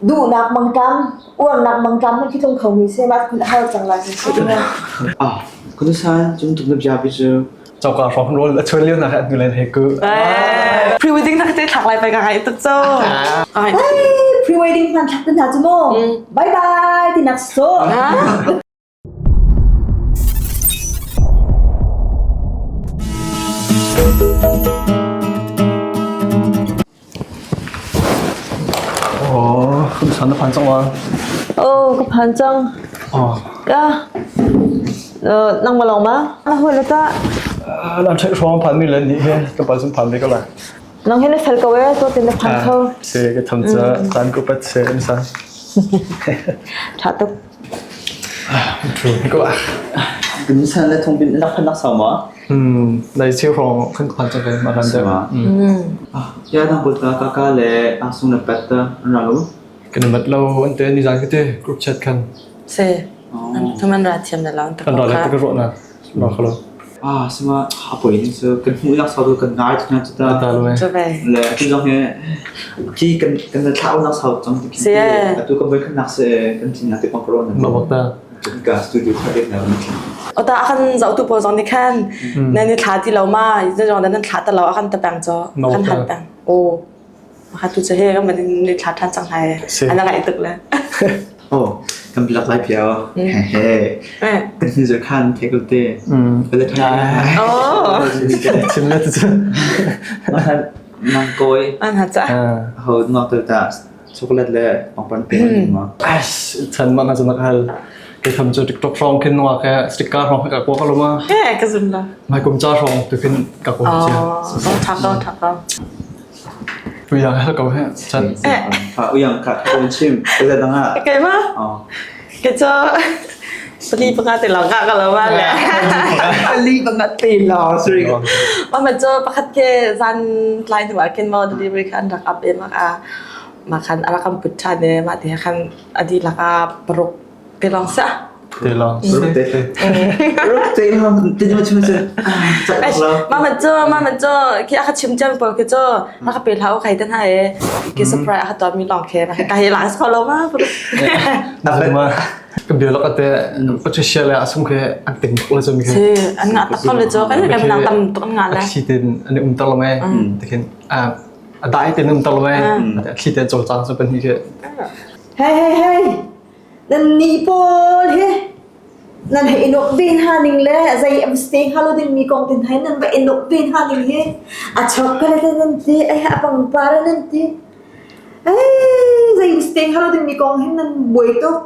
Duhnak mangṭam, uarnak mangṭam hmanh khi tlung khomi si mah kun a har cang lai si. Ah, kunusan cung tuk na bia pi cu. Choka hrawng rawl a chuan lio na han len he ku. Pre-wedding na te thlak lai pai ka ngai tuk cho. Hey, pre-wedding hman thlak tin hna cu mu. Bye bye tinak so. Oh, san na phan cang wa. Oh, ka phan cang. Oh. Ka nang ma long ma? Na hoi le ta. Lam thai hrawng phan mi le ni he ka pa zum phan ve ko la. Nang he na fel ko e, to tin na phan kho. Se ka tham cha tan ko pat se an sa. Tha tuk. True ko ah. Kan san le thong bin nak phan nak sau ma? Hmm, lai chiu hrawng kan phan cang kai ma lan deuh. Ah, ya nang bot ka ka ka le asung le pet ta an ra lo. Kan mat lo an te ni zan ke te group chat khan. Se. Thuman ra thiam na lang ta. Kan ra le ka ro na. Ra khalo. Ah, sima apoi ni su kan hmu nak sau tu kan ngai tu na tu ta. Ta lo e. Chu ve. Le tu zong he ki kan kan thlau nak sau chang ti Se. Atu kan voi kan nak se kan tin na te pang ko na. Ma bak ta. Ka studio kha dek na. Ota akan zau tu po zong ni khan na ni thla ti lo ma zong nan thla ta lo akan ta pang cho kan han pang. O. Maka tu he kan man ni thla than cang hai. Ana ngai tuk le. Oh, kan bilak lai piao. He he. Kan ni zo khan the ko te. Bele tha. Oh. Chim le tu. Nang koi. An ha cha. Ho nok tu ta chocolate le pangpan pe ma. As chan ma na chu nak hal. Ke tham chu TikTok rong khin nuwa ke sticker rong ka ko ka lo ma. He ka zum la. Mai kum cha rong tu khin ka ko chia. Oh, tha ko tha ko. Uyang hal ko he chan. Ha uyang ka ko chim. Ke dang ah. Ke ma? Oh. Ke cho pali panga te long ka ka lo ma le. Pali panga te long sorry. Ma ma cho pakhat ke zan tlai hnu ah khin mo delivery khan rak up e mak a ma khan arakam put than e ma te khan adi laka paruk te long sa. Te long. Ruk te. Ruk te long te ma chim se. Ma ma cho ma ma cho khi a chim cham pawl khi cho a ka pe hlau kai tan hai e ki surprise a to mi long khe ma ka hi lang so lo ma. Na ma ka bialok ate Patricia le asung khe an ting tuk le cho mi khe. Si an nga tak ko le cho kan kan nang tam tuk an nga la. Thli ten an um tar lo me. Tikhin a dai ten um tar lo me. Thli ten chol chang so pan hi khe. Hey hey hey. Nan nih pawl hi nan hei i nuamh ve hna ning le zei am si hnga lo dingmi kong tin hai nan va i nuamh ve hna ning hi a chocolate nan ti ai a pangpar nan ti ei zei am si hnga lo dingmi kong hin nan buai tuk.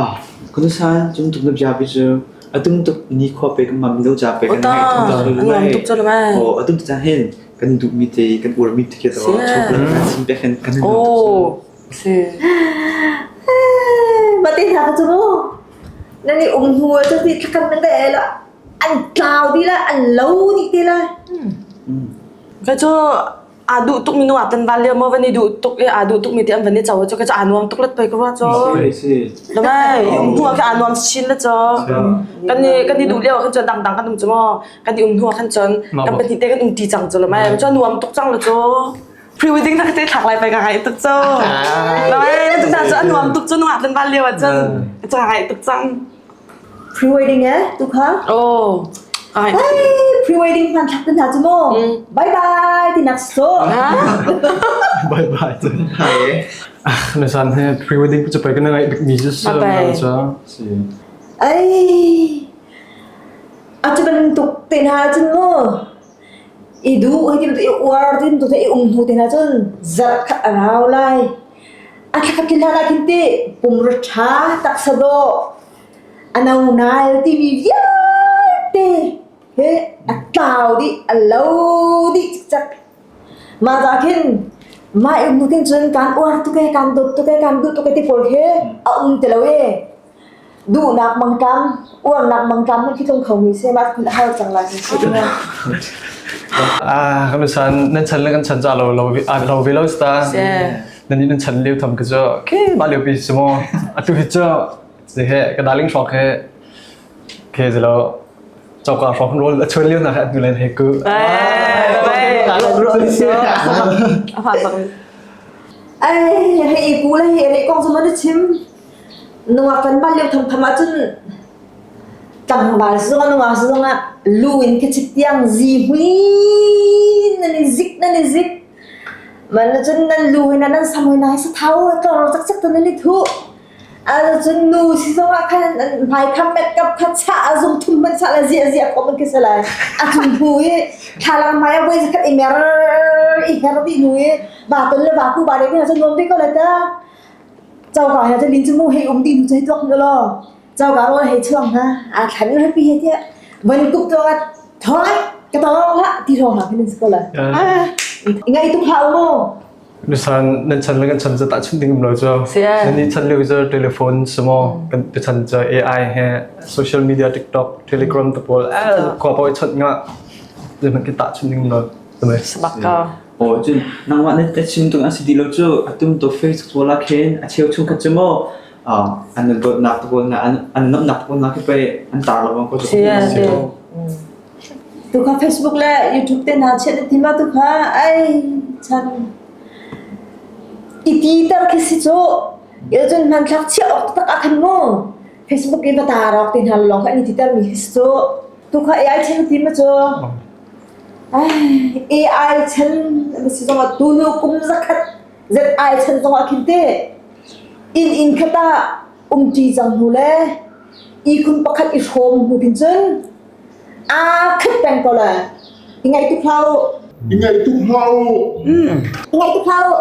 Ah, kunusan cung tuk na bia pi cu atum tuk ni khua pe kan mam lo ja pe kan ngai tum mai tuk chol mai oh atum tu hin kan duh mi te kan ur mi te ke to chocolate kan sim pe kan kan oh Si. Mati hna ka cu mu. Nan i um hnu ah cun ti thlakam nan ka la an tlau dih la an lo dih te la. Ka cu aa duh tuk mi nu ah tan van lio maw van i duh tuk i aa duh tuk mi ti an van i co cu ka cu aa nuam tuk let pei ka ruah cu. Lamai um hnu ah ka aa nuam chin le cu. Kan i kan i duh lio ah khan cun dangdang kan um cu maw kan i um hnu ah khan cun kan pahnih te kan um ti cang cu lamai cu nuam tuk cang le cu. Pre-wedding na te thlak lai pai ka ngai tuk cu. Lai tu ta cu a nuam tuk cu nungak tlangval lio ah cun ka ngai tuk cang. Pre-wedding eh tu kha? Oh. Ai. Pre-wedding hman thlak tin hna cu mu. Bye bye tinak so. Bye bye. Na san he pre-wedding cu pai ka na ngai bik mi cu sa na Si. Ai. A cu bantuk te hna cun mu. I duh hei ti bantuk i uar ti bantuk i um hnu te hna cun zarh khat a rau lai. A thlakhat khin hlan ah khin ti pumrua ṭha taksa dawh a no nal timi vialte hi a tlau dih a lo dih cikcek. Mah ca khin mah i um hnu khin cun kaan uar tuk ee kaan dawt tuk ee kaan duh tuk ee ti pawl khi a um ti lo ee. Duhnak mangṭam, uarnak mangṭam hmanh khi tlung khomi si mah kun a har cang lai si. Ah, kan san nan chan le kan chan cha lo lo lo ve lo sta. Nan ni nan chan leu tham ke cho ke ma leu pi sumo. Atu hi cho se he ka darling shock he ke zelo chauka hrawng rol a chuan lio na kha nu len he ku. A fa bak. Ai, hei ku le hei re ko. kong cu maw na chim? Nungak kan bal lio thamtham ahcun tlangval zong ah nungak zong ah lu in kachit tiang zihmui nan i zik nan i zik. Man cun nan lu hi nan sam hi na sathau tlor cakcak tu nan i thuh. Cun nu si zong ah khan hmai kham makeup kha chah a zung thum hmanh chah le ziah ziah khawh man khi si lai. A cung hnu i thlalang hmai ah voi zakhat i mer i her dih hnu i va ton le va ku ba de cun nuam ve ko lai ta. Coka he cun lin cu mu hei um dih hnu cu hei tuak hnu law. Coka rawl hei chuang hna. A thlan rapi he tiah van kup tuak ah thawng ka tawng hlah ti hrawng hna khin si ko lai. Ngai tuk hlah u mu. Nusan nan chan le kan chan cu tahchunh ding um lo cu. Nan nih chan lio cu telephone sumo kan tu chan cu AI he social media TikTok, Telegram te pawl eh khua pawi chawnh nga zeihmanh khi tahchunh ding um lo. Sabak ka. Oh cun nangmah na te chim tung an si di lo cu atum to Facebook wala khin a cheu chung khat cu mo an dawtnak te pawl na an nomnak te pawl na khi pei an tar lo ko Si si. Tu kha Facebook le YouTube te hna chiah na ti ma tu kha ai chan i ti ter khi si cu cun hmanthlak chiah awk taktak ah khan mu Facebook i va tar awk te hna lawng kha an i ti ter mi khi si cu tu kha AI chan na ti ma cu AI chan si zong ah tu hnu kum zakhat ZI chan zong ah khin te inn inn khat ah umṭi cang hnu le ihkhun pakhat i hrawm hnu khin cun aa khat peng ko le i ngaih tuk hlah u. I ngaih tuk hlah u. I ngaih tuk hlah u.